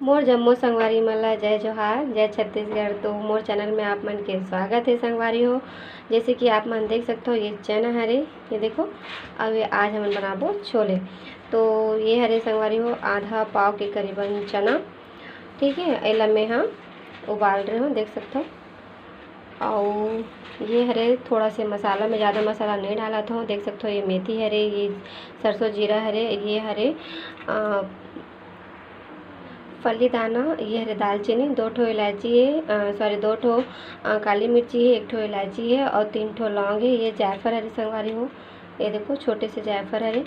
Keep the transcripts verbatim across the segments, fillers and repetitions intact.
मोर जम्मो संगवारी मन ला जय जोहार, जय छत्तीसगढ़। तो मोर चैनल में आप मन के स्वागत है संगवारी हो। जैसे कि आप मन देख सकते हो, ये चना हरे, ये देखो, अब ये आज हमन बनाबो छोले। तो ये हरे संगवारी हो, आधा पाव के करीबन चना, ठीक है, एला मैं हाँ उबाल रहे हो, देख सकते हो। और ये हरे थोड़ा से मसाला में, ज़्यादा मसाला नहीं डालत हो, देख सकते हो। ये मेथी हरे, ये सरसों जीरा हरे, ये हरे आ, फली दाना, ये हरे दालचीनी, दो ठो इलायची है, सॉरी, दो ठो आ, काली मिर्ची है, एक ठो इलायची है और तीन ठो लौंग है। ये जायफल हरे संगवारी हो, ये देखो छोटे से जायफल हरे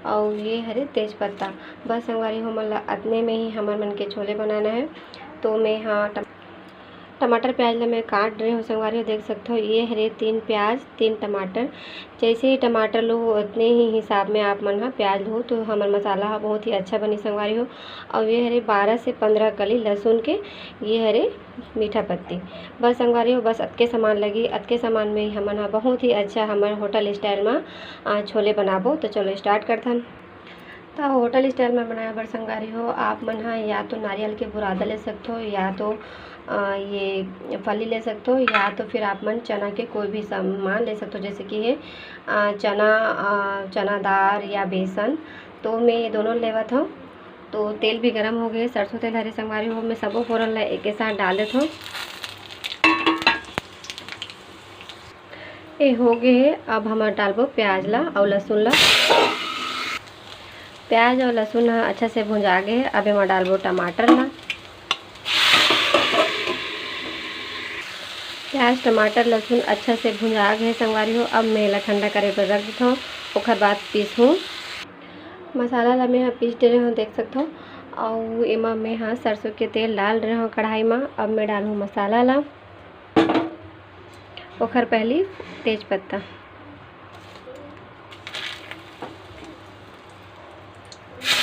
और ये हरे तेज पत्ता। बस संगवारी हो, मन ला अतने में ही हमर मन के छोले बनाना है। तो मैं हाँ टम-, टमाटर प्याज ला मैं काट रहे हो संगवारी हो, देख सकते हो। ये हरे तीन प्याज, तीन टमाटर, जैसे ही टमाटर लो उतने ही हिसाब में आप मन हा प्याज लो, तो हमर मसाला हा बहुत ही अच्छा बनी संगवारी हो। और ये हरे बारह से पंद्रह कली लहसुन के, ये हरे मीठा पत्ती। बस संगवारी हो, बस अतके सामान लगी। अतके सामान में ही हमन हा बहुत ही अच्छा हमर होटल स्टाइल में आ, छोले बनाबो। तो चलो स्टार्ट करथन। तो होटल स्टाइल में बनाए बर संगवारी हो, आप मन हा या तो नारियल के बुरादा ले सकते हो, या तो आ, ये फली ले सकते हो, या तो फिर आप मन चना के कोई भी सामान ले सकते हो, जैसे कि है आ, चना आ, चना दार या बेसन। तो मैं ये दोनों लेवत हूँ। तो तेल भी गरम हो गए, सरसों तेल हरे संगवारी हो, मैं सबो फोरन ला एक साथ डाल देत हूँ। ए हो गए हे। अब हमर डालबो प्याज ला अउ लहसुन ला। प्याज अउ लहसुन ह अच्छा से भुंजा गे हे। अब एमा डालबो टमाटर ला। प्याज, टमाटर, लहसुन अच्छा से भुंजा गे हे संगवारी हो। अब मैं एला ठंडा करे बर रख देथव, ओखर बाद पीसहूँ। मसाला ला मैं ह पीस डरे हव, देख सकथव। अउ एमा मैं ह सरसों के तेल डाल रहे हव कढ़ाई मा। अब मैं डालहूँ मसाला ला। ओखर पहली तेज पत्ता,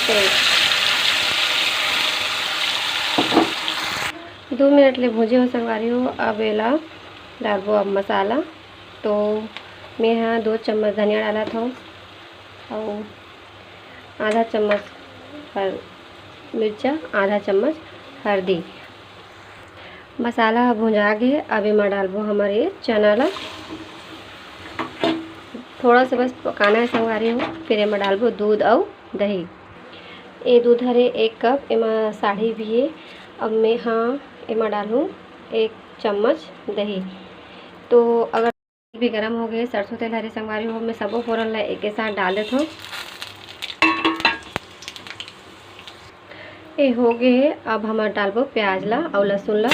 तेज। दू मिनट ले भूंजे हो संगवारी हो। अब एला डालबो अब मसाला। तो मैं ह दो चम्मच धनिया डालत हव अउ आधा चम्मच हर मिर्चा, आधा चम्मच हरदी। मसाला ह भुंजा गे हे। अब एमा डालबो हमर ये चना ला। थोड़ा सा बस पकाना है संगवारी हो। फिर एमा डालबो दूध अउ दही। ये दूध हरे एक कप, एमा साढ़ी भी हे। अब मैं हाँ एमा डालूँ एक चम्मच दही। तो अगर भी गरम हो गए, सरसों तेल हरे संगवारी हो, मैं सबो फोरन ला एक साथ डाल देथव। ए हो गए हे। अब हमर डालबो प्याज ला अउ लहसुन ला।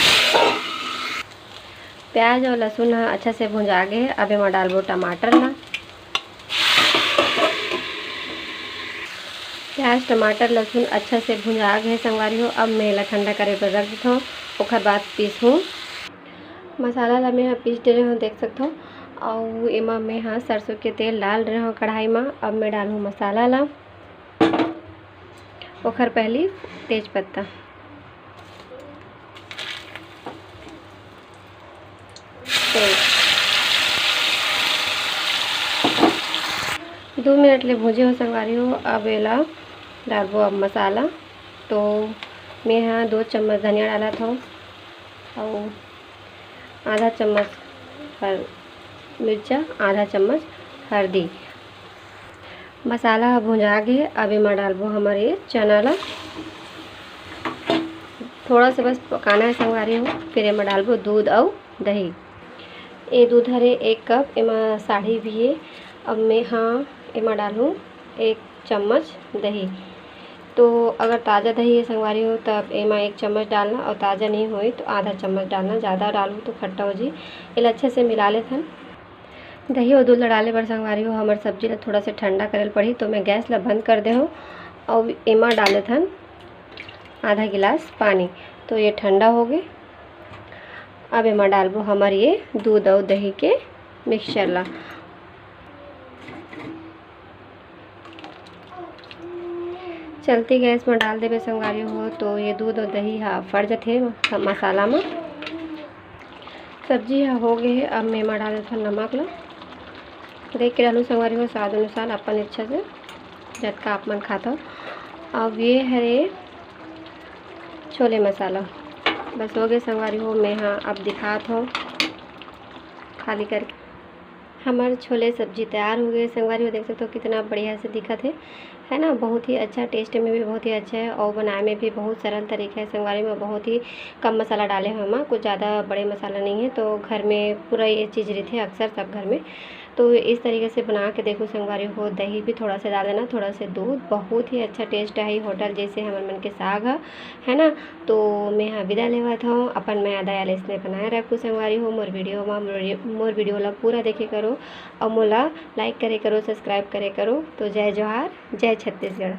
प्याज अउ लहसुन ह अच्छा से भुंजा गे हे। अब एमा डालबो टमाटर ला। प्याज, टमाटर, लहसुन अच्छा से भुंजा गे हे संगवारी हो। अब मैं एला ठंडा करे बर रख देथव, ओखर बाद पीसहूँ। मसाला ला मैं ह पीस डरे हव, देख सकथव। अउ एमा मैं ह सरसों के तेल डाल रहे हव कढ़ाई मा। अब मैं डालहूँ मसाला ला, ओखर पहली तेज पत्ता, तेज। दू मिनट ले भूंजे हो संगवारी हो। अब एला डालबो अब मसाला। तो मैं ह दो चम्मच धनिया डालत हव अउ आधा चम्मच हर मिर्चा, आधा चम्मच हरदी। मसाला ह भुंजा गे हे। अब एमा डालबो हमर ये चना ला। थोड़ा सा बस पकाना है संगवारी हो। फिर एमा डालबो दूध अउ दही। ये दूध हरे एक कप, एमा साढ़ी भी हे। अब मैं हाँ एमा डालहूँ एक चम्मच दही। तो अगर ताज़ा दही हे संगवारी हो, तब एमा एक चम्मच डालना, अउ ताज़ा नहीं होई तो आधा चम्मच डालना। ज़्यादा डालहू तो खट्टा हो जी। एला अच्छे से मिला लेथन। दही अउ दूध ला डाले बर संगवारी हो, हमर सब्जी ला थोड़ा से ठंडा करे ल पड़ही। तो मैं गैस ला बंद कर दे हव अउ एमा डाल देथन आधा गिलास पानी। तो ये ठंडा हो गे। अब एमा डालबो हमर ये दूध अउ दही के मिक्सचर ला। चलती गैस में डाल देबे संगवारी हो, तो ये दूध अउ दही हा फट जथे मसाला में। सब्जी हा हो गे हे। अब मैं एमा डाल देथन नमक ला। देख के डालू संगवारी हो, स्वाद अनुसार अपन इच्छा से, जतका आप मन खाथव। अब ये हरे छोले मसाला। बस हो गए संगवारी हो, मैं हाँ अब दिखात हूँ खाली करके। हमार छोले सब्जी तैयार हो गए संगवारी हो, देख सकते हो कितना बढ़िया से दिखत है, है ना। बहुत ही अच्छा, टेस्ट में भी बहुत ही अच्छा है और बनाए में भी बहुत सरल तरीका है संगवारी हो। बहुत ही कम मसाला डाले हैं हम, कुछ ज़्यादा बड़े मसाला नहीं है, तो घर में पूरा ये चीज़ रहती है अक्सर सब घर में। तो इस तरीके से बना के देखो संगवारी हो, दही भी थोड़ा सा डाल देना, थोड़ा सा दूध, बहुत ही अच्छा टेस्ट है होटल जैसे हमर मन के साग है, है ना। तो मैं हाँ विदा लेवत हूँ, अपन मया दया ल इसने बनाए रखू संगवारी हो। मोर वीडियो मा मोर, मोर वीडियो ला पूरा देखे करो और मोला लाइक करे करो, सब्सक्राइब करे करो। तो जय जोहार, जय छत्तीसगढ़।